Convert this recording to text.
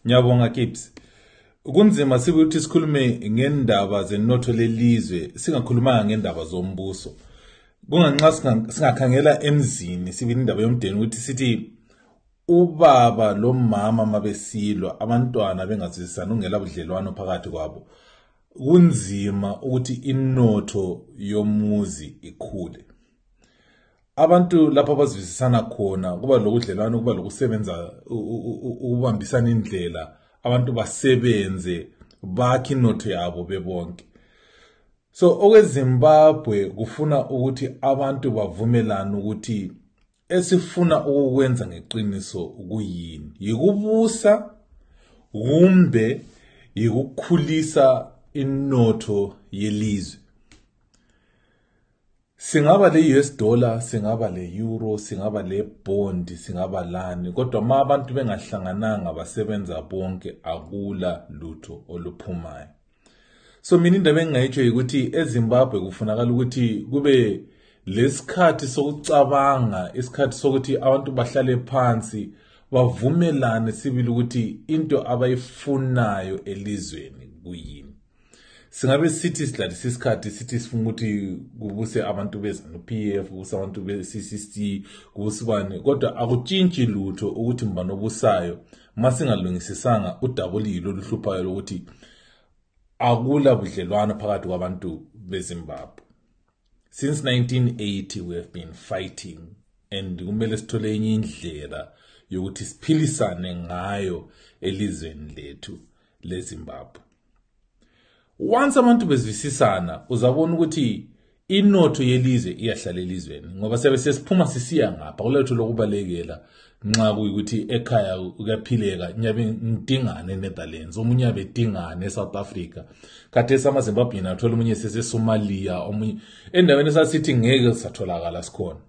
Ngiyabonga Gibbs. Kunzima ukuthi sikhulume ngendaba zenotho lelizwe singakhulumanga ngendaba zombuso. Kunganxa singakhangela emzini sibini indaba yomdeni ukuthi sithi ubaba lo mama mabesilwa abantwana bengazisana ungela budlelwano phakathi kwabo. Kunzima ukuthi inotho yomuzi ikhule. Abantu lapha bazivisisana khona kuba lokudlelwano kuba lokusebenza ukubambisana indlela abantu basebenze bakhe inotho yabo bebonke. So weZimbabwe kufuna ukuthi abantu bavumelane ukuthi esifuna ukwenza ngeqiniso ukuyini yikubusa kumbe yikukhulisa inotho yelizwe. Singaba le US dollar, singaba le euro, singaba le bond, singaba lani, kodwa ma abantu bengahlangananga basebenza bonke akula lutho oluphumayo. So mina indaba engayitsho ukuthi eZimbabwe kufunakala ukuthi kube lesikhathi sokucabanga, isikhathi sokuthi abantu bahlale phansi bavumelane sibili ukuthi into abayifunayo elizweni kuyini. Singabe sithi sidlalisa isikhathi sithi sifuna ukuthi kubuse abantu beZanu-PF, kubuse abantu beCCC, kubusibane, kodwa akutshintshi lutho ukuthi mbano obusayo masingalungisisanga udabulilo oluhluphayo lokuthi akula budlelwano phakathi kwabantu beZimbabwe. Since 1980 we have been fighting and kumele sithole enye indlela yokuthi siphilisane ngayo elizweni lethu leZimbabwe. Once abantu bezivisisana uzabona ukuthi inotho yelizwe iyahlala elizweni ngoba sesiphuma sisiya ngapha kuletho lokubalekela nxa kuyikuthi ekhaya uyaphileka nyabe ngidingane eNetherlands omunye abedingane eSouth Africa kade samaZimbabwean athola omunye seseSomalia omunye endaweni esasithi ngeke satholakala sikhona.